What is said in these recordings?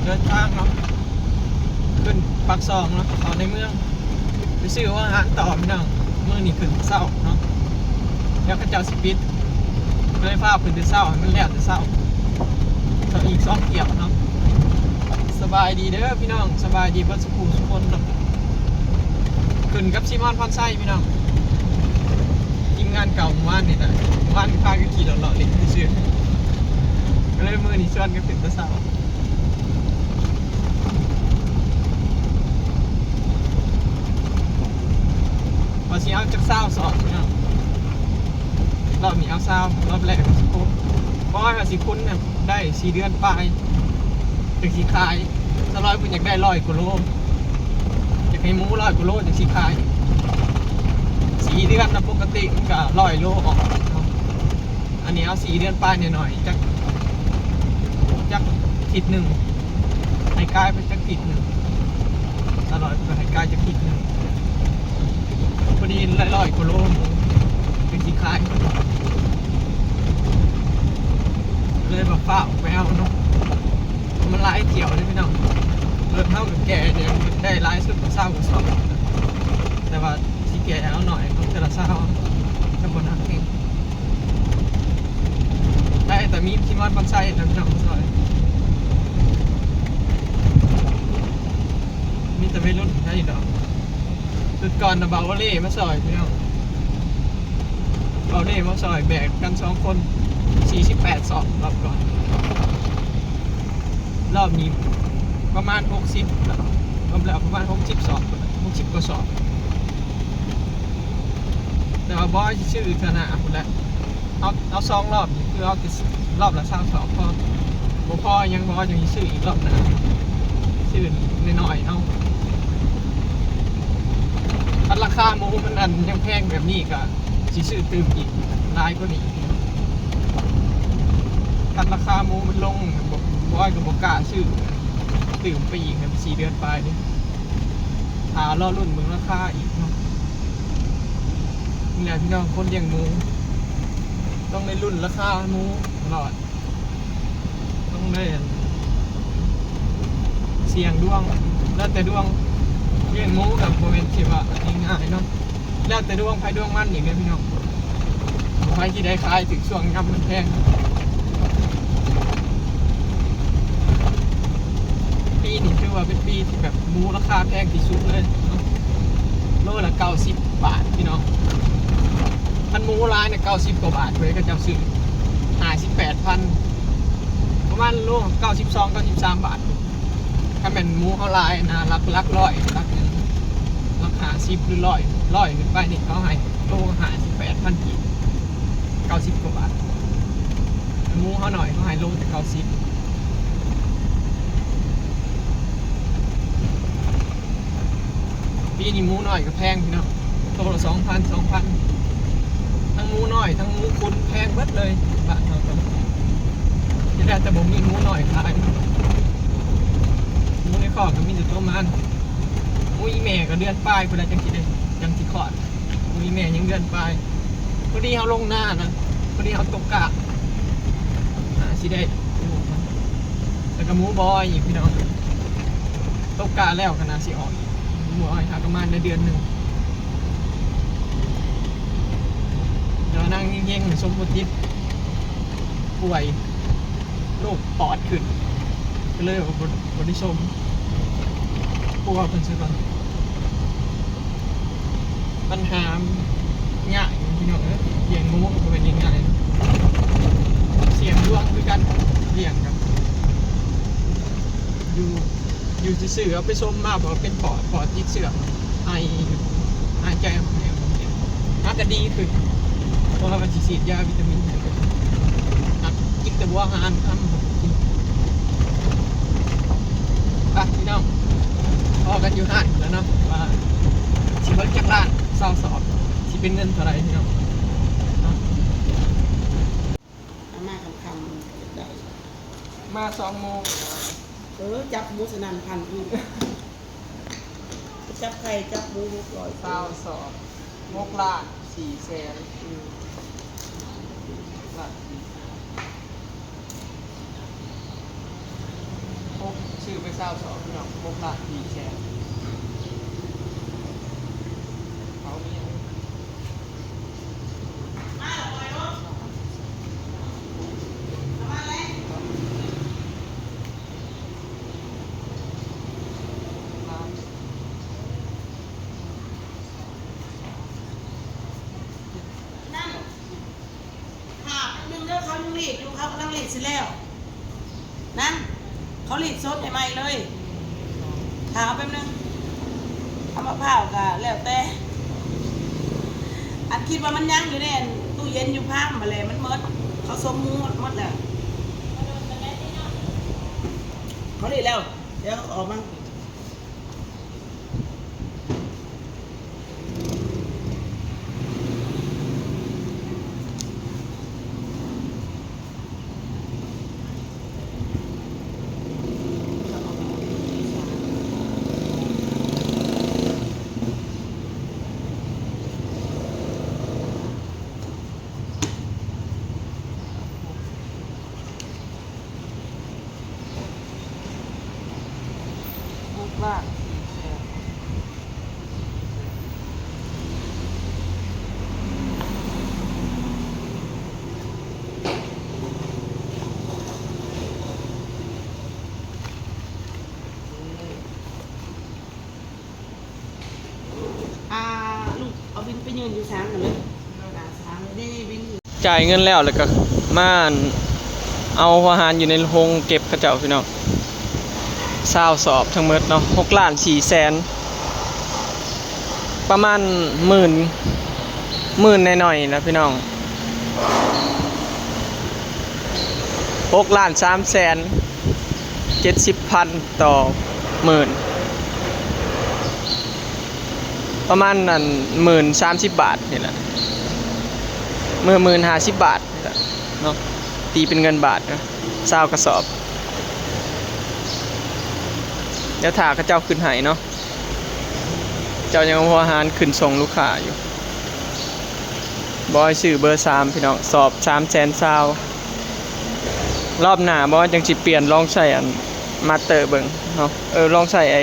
ເດີນທາງເນາະ ຂຶ້ນປາກຊ່ອງເນາະ ເຂົ້າໃນເມືອງ ໄປຊື້ອາຫານຕໍ່ພີ່ນ້ອງ. ມື້ນີ້ຂຶ້ນແຕ່ເຊົ້າເນາະ ແລ້ວເຂົາເຈົ້າຊິປິດ ເລີຍພາຂຶ້ນແຕ່ເຊົ້າ ໃຫ້ມັນແລ້ວແຕ່ເຊົ້າ ເຂົ້າອີກສອງຖ້ຽວເນາະ. ສະບາຍດີເດີພີ່ນ້ອງ ສະບາຍດີເບິດ ສູ່ຜູ້ສູ່ຄົນເນາະ. ຂຶ້ນກັບຊີມອນ ພອນໄຊພີ່ນ້ອງ ທີມງານເກົ່າມື້ວານນີ້ນະ. ວານນີ້ພາກັນຂີ່ລົດເລາະຫຼິ້ນຊື່ໆ ກໍເລີຍມື້ນີ້ຊວນກັນຂຶ້ນແຕ່ເຊົ້າ ວ່າຊິເອົາຈັກຊາວສອບພີ່ນ້ອງ. ລອບນີ້ເອົາຊາວ ລອບແລກຊິຄຸນ ເພາະວ່າຊິຄຸນນະ ໄດ້ສີ່ເດືອນປາຍ ຈັ່ງຊິຂາຍ. ສາວລອຍເພິ່ນຢາກໄດ້ຮ້ອຍກວ່າໂລ ຢາກໃຫ້ໝູຮ້ອຍກວ່າໂລຈັ່ງຊິຂາຍ. ສີ່ເດືອນນະ ປົກກະຕິມັນກະຮ້ອຍໂລອອກເນາະ. ອັນນີ້ເອົາສີ່ເດືອນປາຍໜ້ອຍໆ ຈັກ ຈັກອາທິດໜຶ່ງ ໃຫ້ກາຍໄປຈັກອາທິດໜຶ່ງ. ສາວລອຍເພິ່ນໃຫ້ກາຍຈັກອາທິດໜຶ່ງ ພໍດີໄດ້ຮ້ອຍກວ່າໂລ ຈັ່ງຊິຂາຍ. ເລີຍວ່າຟ້າວໄປເອົາເນາະ ມັນຫຼາຍຖ້ຽວເລີຍພີ່ນ້ອງ. ລົດເຮົາກໍແກ່ແດ່ ໄດ້ຫຼາຍສຸດກໍຊາວກວ່າສອບ ແຕ່ວ່າຊິແກ່ເອົາໜ້ອຍເນາະ ເທື່ອລະຊາວ ຈະບໍ່ໜັກແຮງ. ໄດ້ແຕ່ມີທີ່ມອດບັນໄຊນຳພີ່ນ້ອງມາຊ່ອຍ ມີແຕ່ໄວລຸ້ນໄດ້ດອກ. ຊຸດກ່ອນນະ ບ່າວໂອເລມາຊ່ອຍພີ່ນ້ອງ ບ່າວໂອເລມາຊ່ອຍ ແບກກັນສອງຄົນ ສີ່ສິບແປດສອບ ລອບກ່ອນ. ລອບນີ້ປະມານຫົກສິບ ລວມແລ້ວປະມານຫົກສິບສອບ ຫົກສິບກວ່າສອບ. ແຕ່ວ່າບອຍຊິຊື້ເທື່ອໜ້າພຸ້ນແຫຼະ ເອົາ ເອົາສອງລອບນີ້ ຄືເອົາແຕ່ລອບລະຊາວສອບພໍ ບໍ່ພໍຫຍັງ ບອຍຈັ່ງຊິຊື້ອີກລອບໜ້າ ຊື້ໜ້ອຍໆເອົາ. ຄັນລາຄາໝູມັນ ອັນ ຍັງແພງແບບນີ້ກະຊິຊື້ຕື່ມອີກຫຼາຍກວ່ານີ້. ຄັນລາຄາໝູມັນລົງ ບອຍກໍບໍ່ກ້າຊື້ຕື່ມໄປອີກ ໃຫ້ມັນສີ່ເດືອນປາຍເດ້. ຖ້າລໍລຸ້ນເບິ່ງລາຄາອີກເນາະ. ນີ້ແຫຼະພີ່ນ້ອງ ຄົນລ້ຽງໝູຕ້ອງໄດ້ລຸ້ນລາຄາໝູຕະຫຼອດ ຕ້ອງໄດ້ ອັນ ສ່ຽງດວງ ແລ້ວແຕ່ດວງ. ລ້ຽງໝູກໍບໍ່ແມ່ນຊິວ່າງ່າຍໆເນາະ ແລ້ວແຕ່ດວງໃຜດວງມັນອີກເດ້ພີ່ນ້ອງ. ໃຜຊິໄດ້ຂາຍຖືກຊ່ວງຍາມມັນແພງ. ປີນີ້ຖືວ່າເປັນປີທີ່ແບບໝູລາຄາແພງທີ່ສຸດເລີຍເນາະ ໂລລະເກົ້າສິບບາດພີ່ນ້ອງ. ຄັນໝູຫຼາຍນະ ເກົ້າສິບກວ່າບາດເວີຍ ເຂົາເຈົ້າຊື້ຫ້າສິບແປດພັນ ປະມານໂລເກົ້າສິບສອງ ເກົ້າສິບສາມບາດ. ຄັນແມ່ນໝູເຮົາຫຼາຍນະ ຫຼັກ ຫຼັກຮ້ອຍ ຫຼັກ ຫຼັກຫ້າສິບ ຫຼື ຮ້ອຍ ຮ້ອຍຂຶ້ນໄປນີ້ ເຂົາໃຫ້ໂລຫ້າສິບແປດພັນກີບ ເກົ້າສິບກວ່າບາດ. ໝູເຮົາໜ້ອຍ ເຂົາໃຫ້ໂລແຕ່ເກົ້າສິບ. ປີນີ້ໝູນ້ອຍກໍແພງພີ່ນ້ອງ ໂຕລະສອງພັນ ສອງພັນ ທັງໝູນ້ອຍ ທັງໝູຂຸນ ແພງເບິດເລີຍ. ບ້ານເຮົາກໍ ທີ່ແລ້ວແຕ່ບໍ່ມີໝູນ້ອຍຂາຍ ໝູໃນຄອກກໍມີແຕ່ໂຕມານ. ໝູອີ່ແມ່ກໍເດືອນປາຍພຸ້ນແຫຼະ ຈັ່ງຊິໄດ້ ຈັ່ງຊິຄອດ. ໝູອີ່ແມ່ຍັງເດືອນປາຍ. ພໍດີເຮົາລົງນານະ ພໍດີເຮົາຕົກກ້າ ໜ້າຊິໄດ້ລູກມັນ. ແລ້ວກໍໝູບອຍອີກພີ່ນ້ອງ ຕົກກ້າແລ້ວກໍໜ້າຊິອອກອີກ. ໝູບອຍຫາກະມານໄດ້ເດືອນໜຶ່ງ ແຕ່ວ່ານາງເຮັງໆ ສົມບໍ່ຕິດ ປ່ວຍ ໂລກປອດຂຶ້ນ ກໍເລີຍວ່າບໍ່ ບໍ່ໄດ້ຊົມ ປົວເພິ່ນຊະກ່ອນ. ບັນຫາຍາກຢູ່ພີ່ນ້ອງເອີຍ ລ້ຽງໝູກໍບໍ່ແມ່ນງ່າຍໆ ສ່ຽງດວງຄືກັນ ລ້ຽງກັນ ຢູ່ ຢູ່ຊື່ໆ ເອົາໄປຊົມມາ ບໍ່ເປັນປອດ ປອດຕິດເຊື້ອ ໄອ ຫາຍໃຈ ຫາກະດີຂຶ້ນ ເພາະວ່າມັນຊິສີດຢາວິຕາມິນໃຫ້ ກິນແຕ່ຫົວອາຫານ ຄຳບໍ່ກິນ. ໄປພີ່ນ້ອງ ພໍ້ກັນຢູ່ຮ້ານພຸ້ນແຫຼະເນາະ ວ່າຊິເບິດຈັກລ້ານ ຊາວສອບ ຊິເປັນເງິນເທົ່າໃດພີ່ນ້ອງເນາະ. ມາຄ່ຳໆ ໄດ້ ມາສອງໂມງ. ເອີ ຈັບໝູສະນັ້ນພັນອີກ ຈັບໄຂ່ ຈັບໝູ ຫົກຮ້ອຍ ຊາວສອງ ຫົກລ້ານສີ່ແສນ ອືມ ລ້ານສີ່ແສນ. ເກົ້າສອງ ພີ່ນ້ອງ ຫົກລ້ານສີ່ແສນ ເຂົາມີ ຖ້າແປັບໜຶ່ງເດີ ເຂົາຍັງລີດຢູ່ ເຂົາກຳລັງລີດຊິແລ້ວ ນາງ ເຂົາລີດສົດໃຫ້ໃໝ່ເລີຍ ຖ້າເອົາແປັບໜຶ່ງ ເອົາມະພ້າວກະແລ້ວແຕ່ ອັນຄິດວ່າມັນຍັງຢູ່ໃນ ອັນ ຕູ້ເຢັນຢູ່ພາມຫັ້ນແຫຼະ ມັນໝົດ ເຂົາສົມໝູ່ໝົດແລ້ວ ເຂົາລີດແລ້ວ ດຽວເຂົາອອກມາ. ຫົກລ້ານສີ່ແສນ ອ່າ ລູກເອົາບິນໄປຍື່ນຢູ່ສາງຫັ້ນເດີ ສາງເດ້ບິນ. ຈ່າຍເງິນແລ້ວ ແລ້ວກໍມາ ອັນ ເອົາຫົວຫານຢູ່ໃນໂຮງເກັບເຂົາເຈົ້າ ພີ່ນ້ອງ ຊາວສອບທັງໝົດເນາະ ຫົກລ້ານສີ່ແສນ ປະມານໝື່ນ ໝື່ນໜ້ອຍໆນະ ພີ່ນ້ອງ ຫົກລ້ານສາມແສນເຈັດສິບພັນຕໍ່ໝື່ນ ປະມານ ອັນ ໝື່ນສາມສິບບາດນີ້ແຫຼະ ມື້ ໝື່ນຫ້າສິບບາດນີ້ແຫຼະເນາະ ຕີເປັນເງິນບາດນະ ຊາວກະສອບ ດຽວຖ້າເຂົາເຈົ້າຂຶ້ນໃຫ້ເນາະ ເຈົ້າຍັງເອົາຫົວຫານຂຶ້ນສົ່ງລູກຄ້າຢູ່. ບອຍຊື້ເບີສາມ ພີ່ນ້ອງ ສອບສາມແສນຊາວ ລອບໜ້າບອຍຈັ່ງຊິປ່ຽນລອງໃຊ້ ອັນ ມາສເຕີເບິ່ງເນາະ ເອີ ລອງໃຊ້ໄອ້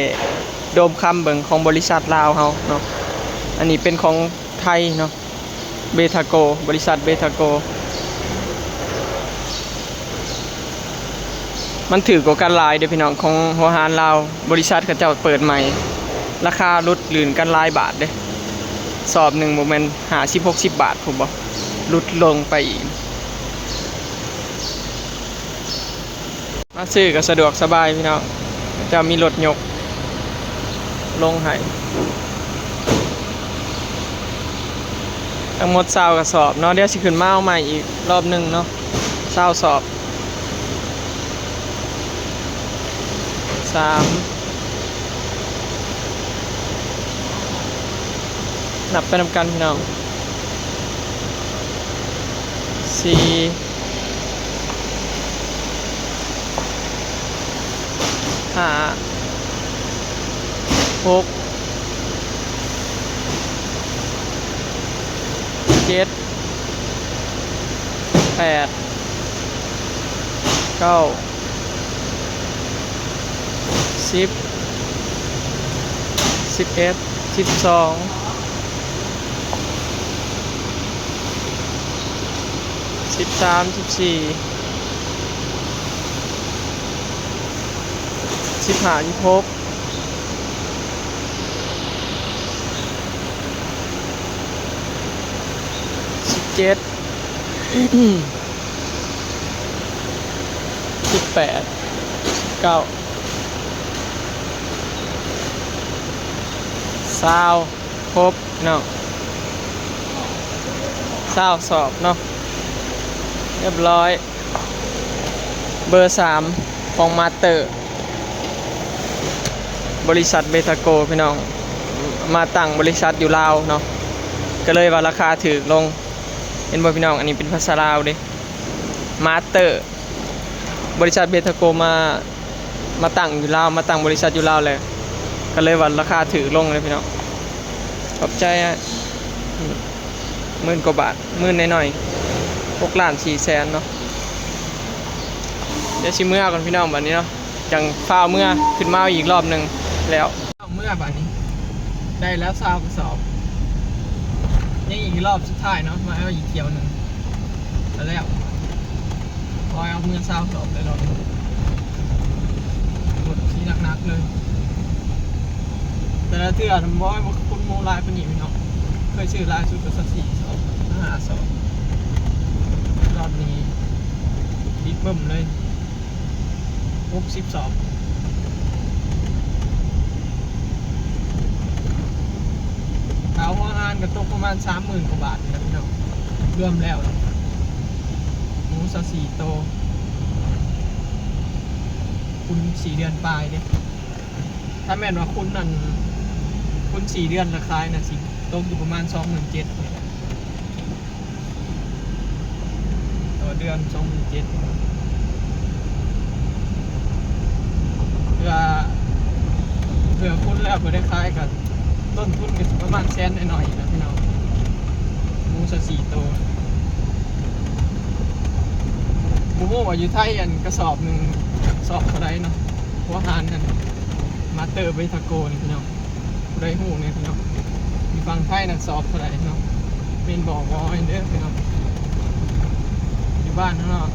ໂດມຄຳເບິ່ງ ຂອງບໍລິສັດລາວເຮົາເນາະ ອັນນີ້ເປັນຂອງໄທເນາະ ເບທາໂກ ບໍລິສັດເບທາໂກ ມັນຖືກກວ່າກັນຫຼາຍເດ້ພີ່ນ້ອງ ຂອງຫົວຫານລາວ ບໍລິສັດເຂົາເຈົ້າເປີດໃໝ່ ລາຄາຫຼຸດລື່ນກັນຫຼາຍບາດເດ້ ສອບໜຶ່ງບໍ່ແມ່ນຫ້າສິບຫົກສິບບາດພຸ້ນບໍ ຫຼຸດລົງໄປອີກ ມາຊື້ກໍສະດວກສະບາຍພີ່ນ້ອງ ເຂົາເຈົ້າມີລົດຍົກລົງໃຫ້ ທັງໝົດຊາວກະສອບເນາະ ດຽວຊິຂຶ້ນມາເອົາໃໝ່ອີກ ລອບໜຶ່ງເນາະ ຊາວສອບ ສາມ ນັບໄປນຳກັນພີ່ນ້ອງ ສີ່ ຫ້າ ຫົກ ເຈັດ ແປດ ເກົ້າ ສິບ ສິບເອັດ ສິບສອງ ສິບສາມ ສິບສີ່ ສິບຫ້າ ສິບຫົກ ສິບເຈັດ ສິບແປດ ສິບເກົ້າ ຊາວ ຄົບເນາະ ຊາວສອບເນາະ ຮຽບຮ້ອຍ ເບີສາມຂອງມາສເຕີ ບໍລິສັດເບທາໂກພີ່ນ້ອງ ມາຕັ້ງບໍລິສັດຢູ່ລາວເນາະ ກໍເລີຍວ່າລາຄາຖືກລົງ ເຫັນບໍ່ພີ່ນ້ອງ ອັນນີ້ເປັນພາສາລາວເດ້ ມາສເຕີ ບໍລິສັດເບທາໂກມາ ມາຕັ້ງຢູ່ລາວ ມາຕັ້ງບໍລິສັດຢູ່ລາວແຫຼະ ກໍເລີຍວ່າລາຄາຖືກລົງເດ້ພີ່ນ້ອງ ຂອບໃຈອ້າຍ ໝື່ນກວ່າບາດ ໝື່ນໜ້ອຍໆ ຫົກລ້ານສີ່ແສນເນາະ ດຽວຊິເມືອກ່ອນພີ່ນ້ອງ ບາດນີ້ເນາະ. ຈັ່ງຟ້າວເມືອຂຶ້ນມາອີກລອບໜຶ່ງແລ້ວ. ເມືອບາດນີ້ ໄດ້ແລ້ວຊາວກະສອບ. ຍັງອີກລອບສຸດທ້າຍເນາະ ມາເອົາອີກຖ້ຽວໜຶ່ງກະແລ້ວ. ຂໍໃຫ້ເອົາເມືອຊາວສອບໄດ້ລອບນີ້ ລົດຊິໜັກໆເລີຍ. ແຕ່ລະເທື່ອນະ ບໍ່ໃຫ້ຄົນໂມ້ຫຼາຍປານນີ້ພີ່ນ້ອງ. ເຄີຍຊື້ຫຼາຍສຸດກະຊາວສີ່ສອບ ຫ້າສອບ. ລອບນີ້ຕິດເບິ່ມເລີຍ ຫົກສິບສອບ. ຄ່າຫົວອາຫານກະຕົກປະມານສາມໝື່ນກວ່າບາດນີ້ແຫຼະພີ່ນ້ອງ ລວມແລ້ວ ໝູຊາວສີ່ໂຕ ຄູນສີ່ເດືອນປາຍເດ້. ຖ້າແມ່ນວ່າຄູນອັນ ຄູນສີ່ເດືອນລະຂາຍນະ ຊິຕົກຢູ່ປະມານສອງໝື່ນເຈັດນີ້ແຫຼະ ຕໍ່ເດືອນສອງໝື່ນເຈັດ. ເພື່ອ ເພື່ອຄູນແລ້ວ ເພື່ອໄດ້ຂາຍກະ ຕົ້ນທຶນກະຊິປະມານແສນໜ້ອຍໆນີ້ແຫຼະພີ່ນ້ອງ ໝູຊາວສີ່ໂຕ. ບໍ່ຮູ້ວ່າຢູ່ໄທອັນກະສອບໜຶ່ງສອບເທົ່າໃດເນາະ ຫົວອາຫານນັ້ນ ມາເຕີເບທາໂກນີ້ພີ່ນ້ອງ ຜູ້ໃດຮູ້ແດ່ພີ່ນ້ອງ ຢູ່ຝັ່ງໄທນັ້ນສອບເທົ່າໃດເນາະ ເມັນບອກເວົ້າໃຫ້ເດີພີ່ນ້ອງ. ຢູ່ບ້ານເຮົາເນາະ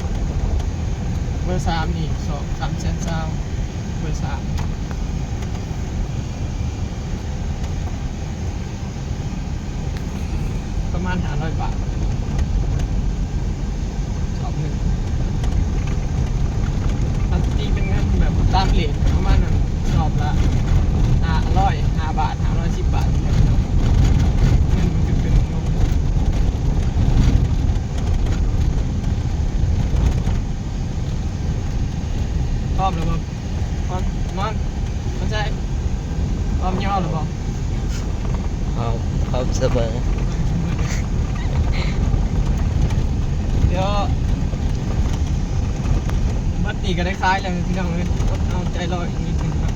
ເບີສາມນີ້ສອບສາມແສນຊາວ ເບີສາມ ປະມານຫ້າຮ້ອຍບາດ ສອບໜຶ່ງ. ຄັນຕີເປັນເງິນແບບຕາມເຣດປະມານນັ້ນ ສອບລະຫ້າຮ້ອຍຫ້າບາດ ຫ້າຮ້ອຍສິບບາດນີ້ແຫຼະພີ່ນ້ອງ. ເງິນມັນກະຂຶ້ນລົງ ພ້ອມແລ້ວບໍ່? ມອນ ມອນ ມອນໄຊ ພ້ອມຍໍແລ້ວບໍ່? ພ້ອມ ພ້ອມສະເໝີ. ດຽວ ບັດນີ້ກະໄດ້ຂາຍແລ້ວພີ່ນ້ອງເອີຍ ອົດເອົາໃຈລໍອີກນິດໜຶ່ງເນາະ.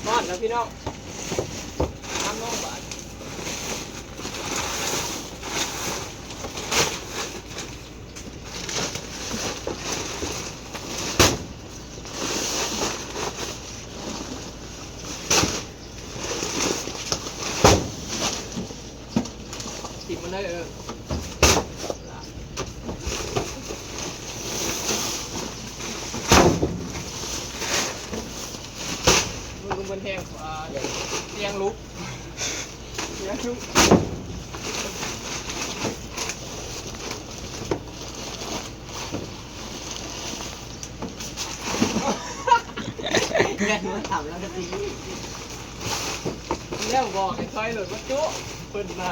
ຮອດແລ້ວພີ່ນ້ອງ ຕາມນ້ອງບາດ. ຖິ້ມມັນເລີຍ ເອີ ມັນແຮງກວ່າຕຽງລຸກ ຕຽງລຸກ. ແລ້ວບອກໃຫ້ຖອຍລົດມາຈຸ ເພິ່ນມາ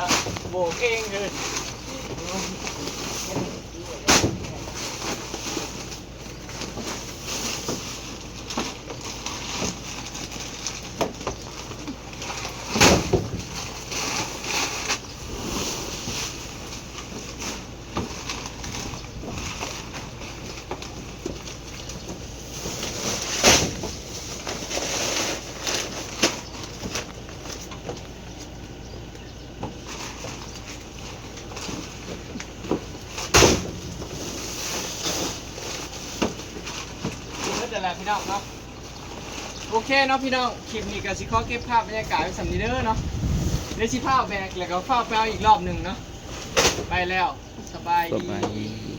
ໂບກເອງເລີຍ. ເບິດແລ້ວພີ່ນ້ອງເນາະ. ໂອເຄເນາະພີ່ນ້ອງ ຄລິບນີ້ກະຊິຂໍເກັບພາບບັນຍາກາດໄວ້ສ່ຳນີ້ເດີເນາະ. ດຽວຊິຟ້າວແບກ ແລ້ວກະຟ້າວໄປເອົາອີກລອບໜຶ່ງເນາະ. ໄປແລ້ວ ສະບາຍດີ.